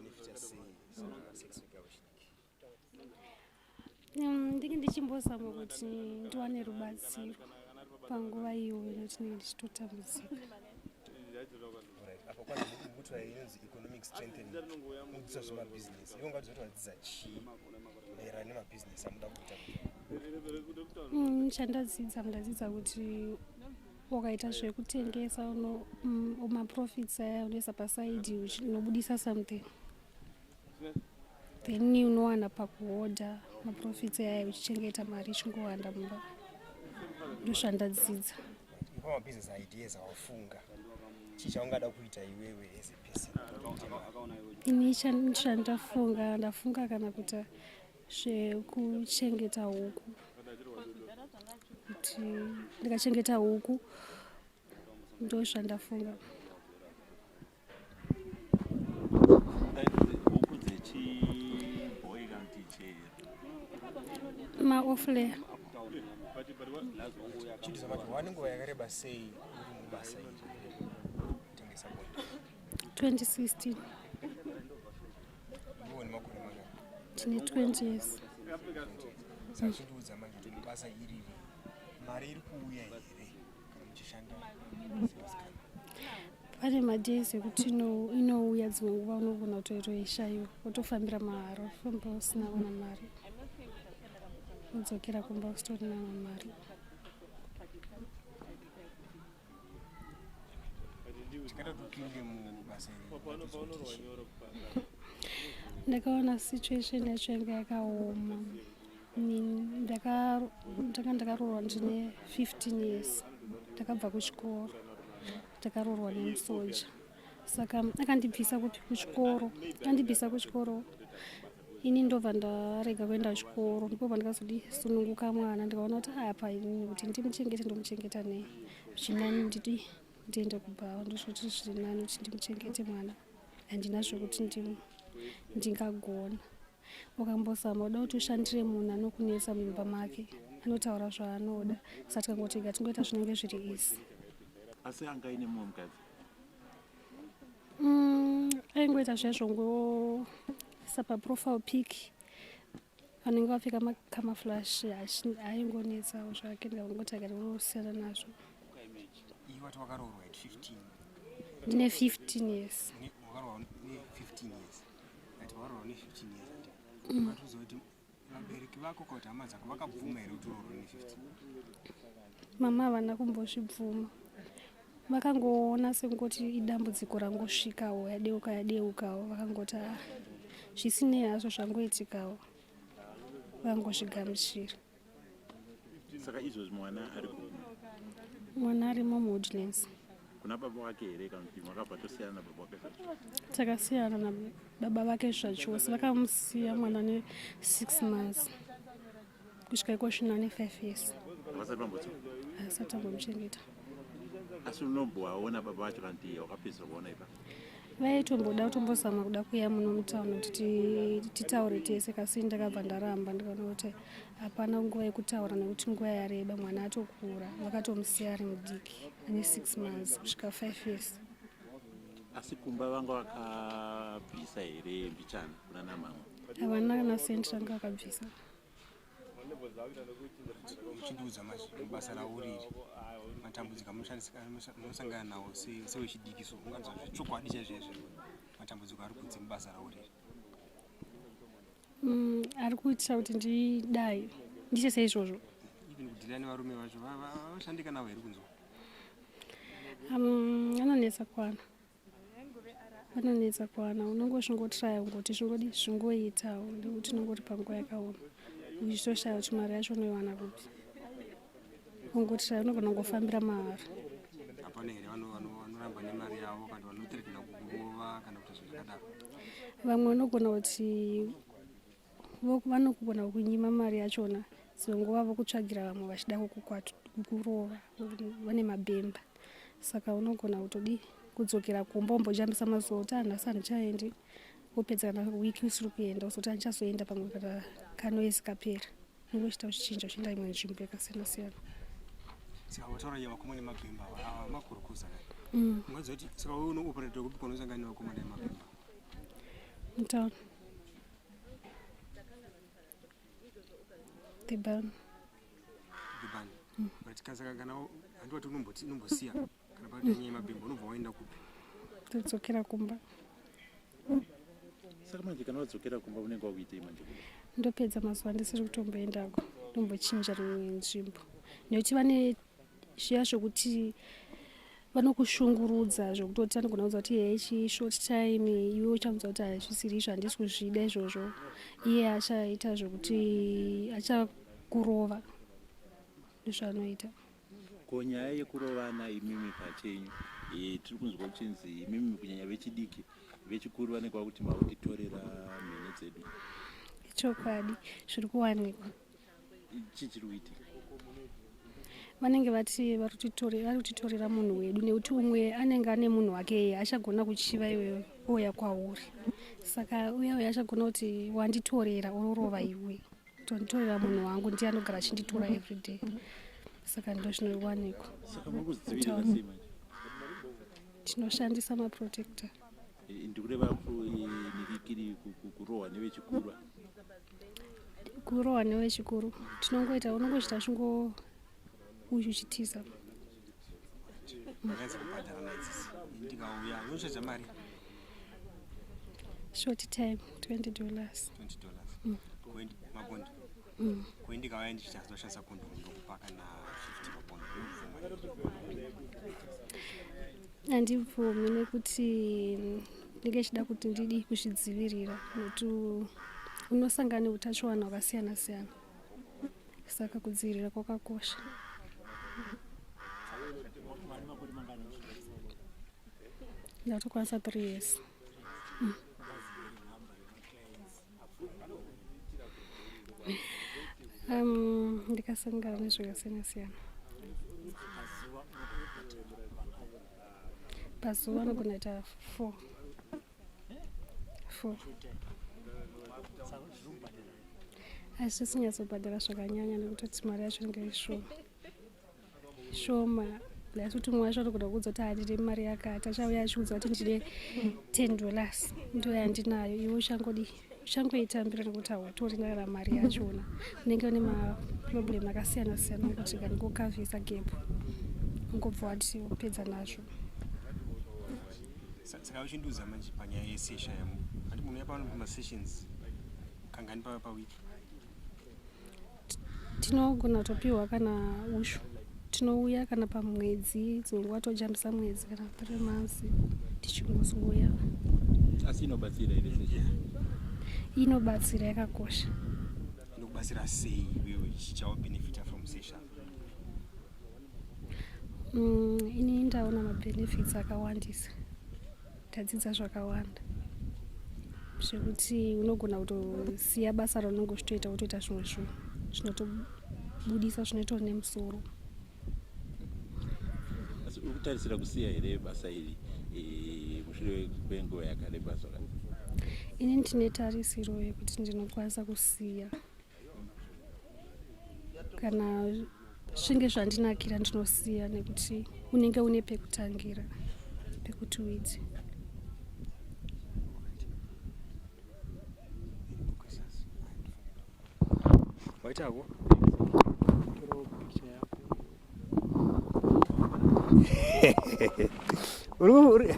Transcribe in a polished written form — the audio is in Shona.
kubhenefita sei sex worker wechidiki? Ndinge ndichimbozama kuti ndiwane rubatsiro panguva iyoyo nekuti ndinge ndichitotambudzika. Alright, apa kwanzi mukutaura inonzi economic strengthening, mukudzidzisa zvemabhizinesi. Iwe ungadzidzisa kuti wadzidza chii maererano nemabhizinesi amuda kuita? Chandadzidza, ndadzidza kuti ukaita zvekutengesa maprofits aya unoisa pasaidi, unobudisa something, then unowana pakuhodha maprofits aya uchichengeta mari ichingowanda mumba. Ndozvandadzidza. Ipa mabusiness ideas awafunga, chii chaungada kuita iwewe as a person kuti uite mari? Ini chandafunga, ndafunga kana kuita zvekuchengeta huku, kuti ndikachengeta huku, ndo zvandafunga. Huku dzechibhoi kana kuti chero? Maoff-layer. Chidhiza mati wane nguva yakareba sei uri mubasa iri rekutengesa bonde? 2016. Iwe nemakore mangani? Tine 20 years. Saka chindiudza manje kuti basa iriri mari iri kuuya here kana muchishanda sevasikana? Pane madays ekuti inouya, dzimwe nguva unogona kutoitoishayiwa, wotofambira mahara, wofamba usina kana mari, wodzokera kumba usitorina mari. Chakaita kuti upinde mubasa iri ungatozoti chii? Ndakaona situation yacho yanga yakaoma. Ndanga ndakaroorwa ndine 15 years. Ndakabva kuchikoro, ndakaroorwa nemusoja, saka akandibvisa kuti kuchikoro, andibvisa kuchikoro, ini ndobva ndarega kuenda kuchikoro. Ndipo pandakazodi sununguka mwana, ndikaona kuti apa inini kuti ndimuchengete, ndomuchengeta nei? Zvinani ndidi ndiende kubhawa, ndozvoti zviri nani kuti ndimuchengete mwana. Handina zvekuti ndingagona. Ukambozama kuda kuti ushandire munhu anokunetsa mumba make, anotaura zvaanoda, saka tikangoti rega tingoita zvinenge zviri easy. Asi anga aine mumwe mukadzi? Aingoita zvezvongoisa paprofile pic vanenge vapfeka macamouflage, aingonetsawo zvake, ndikangoti akatongosiyana nazvo. Iwe wati wakaroorwa at 15? Ndine 15 years. Wakaroorwa ne15 years, ati wakaroorwa ne15 years, ati ungatoziva kuti vabereki vako kana kuti hama dzako vakabvuma here kuti uroorwe ne15? Mama havana kumbozvibvuma, vakangoona sekungoti idambudziko rangosvikawo, yadeuka yadeukawo, vakangoti, "Ah, zvisinei hazvo, zvangoitikawo," vakangozvigamuchira. Saka izvozvi mwana ari kupi? Mwana arimo muWoodlands. Kuna baba wake here, kana kuti makabva tosiyana nababa wake zvacho? Takasiyana nababa vake zvachose. Vakamusiya mwana ne6 months kusvika iko zvino ane 5 years. Havasati vambotsoka? Asati ambomuchengeta. Asi unombovaona baba vacho, kana kuti wakapedzisira kuvaona ipa? Vaitomboda kutombozama kuda kuuya muno mutauni kuti titaure tese, kasi ndakabva ndaramba, ndikaona kuti hapana nguva yekutaura nekuti nguva yareba, mwana atokura. Vakatomusiya ari mudiki ane 6 months kusvika 5 years. Asi kumba vanga vakabvisa here mbichana kuna namama? Havana kana sendi ranga vakabvisa. Uchindiudza manje, mubasa rauriri matambudziko amunosangana nawo sewechidiki, so unganzwa zvechokwadi chaizvo izvo matambudziko ari kunze mubasa rauriri? Ari kuitira kuti ndidai ndiite seizvozvo. Even kudhila nevarume vacho, vashandika navo here kunzwa? Anonetsa kuwana, anonetsa kuwana. Unongozvingotraya kungoti zvingodi zvingoitawo, nekuti unongori panguva yakaoma, uchitoshaya kuti mari yacho unoiwana kupi. Ungotraya, unogona kungofambira mahara. Hapana here vanoramba nemari yavo, kana vanothreatena kukurova kana kuita zvinhu zvakadaro? Vamwe unogona kuti vanogona kunyima mari yachona, dzimwe nguva vokutsvagira vamwe vachida kukurova, vane mabhemba, saka unogona kutodi kudzokera kumba, umbojambisa mazuva kuti anhasi handichaendi, wopedza kana wiki usiri kuenda, uzoti handichazoenda pamwe kana kanoisi kapera, unenge uchiita uchichinja, uchienda imwe nzvimbo yakasiyana siyana. Saka wataura iye vakomana nemabhemba ava makurukuza. Ungaziva kuti saka wewe unooperate kupi kunosangana nevakomana nemabhemba? Mutown. The ban. The ban. But kasaka kana handiwa kuti unomboti unombosiya kana paita nyaya yemabhembo unobva waenda kupi? Todzokera kumba. Saka manje kana wadzokera kumba unenge wakuitei manje? Ndopedza mazuva ndisiri kutomboendako. Ndombochinja rimwe nzvimbo. Nekuti vane zviya zvekuti vanokushungurudza zvekutoti anogona kuudza kuti hechi short time iwe uchamuudza kuti hazvisiri izvo handisi kuzvida izvozvo iye achaita zvekuti achakurova ndozvaanoita ko nyaya yekurovana imimi pachenyu e, tiri kunzwa kuchinzi imimi kunyanya vechidiki vechikuru vanenge vakuti makutitorera mhene dzedu ichokwadi zviri kuwanikwa chii chiri kuitika vanenge vati vari kutitorera munhu wedu nekuti umwe anenge ane munhu wake iye achagona kuchiva iwewe ouya kwauri saka uya uya achagona kuti wanditorera ororova iwe kuti wanditorera munhu wangu ndiye anogara achinditora everyday saka ndo zvinowanikwa saka muri kuzvidzivirira sei manje tinoshandisa maprotector eh, ndikureva eh, kurohwa nevechikuru Kurohwa newechikuru tinongoita unongochita chingo uyu uchitiza. Ndakaedza kubhadhara naidzisi ndikauya unochaja mari short time 20 dollars 20 dollars mm. Mabondi mm. Kwe ndikauya ndichiti handizoshandisa kondomu ndokupa kana 50 mabondi Handibvumi nekuti ndinge chida kuti ndidi kuzvidzivirira nekuti unosangana neutachiwana hwakasiyana siyana saka kudzivirira kwakakosha. Ndatokwanisa 3 years. Mm. Um, ndikasangana nezvakasiyana siyana pazuva anogona kuita four four asi sinyatsobhadhara zvakanyanya nekutoti mari yacho inenge ishoma shoma plus kuti umwe wacho anogona kuudza kuti handide mari yakati achauya achiudza kuti ndine ten dollars ndo yandinayo iwe uchangodii uchangoitambira nekuti hautorina kana mari yachona unenge une maproblem akasiyana siyana kuti kandingokavhisa gap ungobva wati upedza nazvo saka uchindiudza manje panyaya yesesha yamu andi munouya pano pamasessions kangani pawiki Tinogona kutopiwa kana ushu tinouya kana pamwedzi dzimwe nguva tojambisa mwedzi kana three months tichingozouya. Asi inobatsira here session? Inobatsira, yakakosha. Inokubatsira sei iwewe chichawabenefita from session? Mm, ini ndaona mabenefits akawandisa. Tadzidza zvakawanda zvekuti unogona kutosiya basa raunenge uchitoita wotoita zvimwe zvinhu zvinotobudisa zvinoitwa nemusoro. Asi uri kutarisira kusiya here basa iri eh, mushure kwenguva yakareba zvakati? Ini ndine tarisiro yekuti ndinokwanisa kusiya kana zvinge zvandinakira ndinosiya nekuti unenge une pekutangira pekuti uite. Waitako? Uri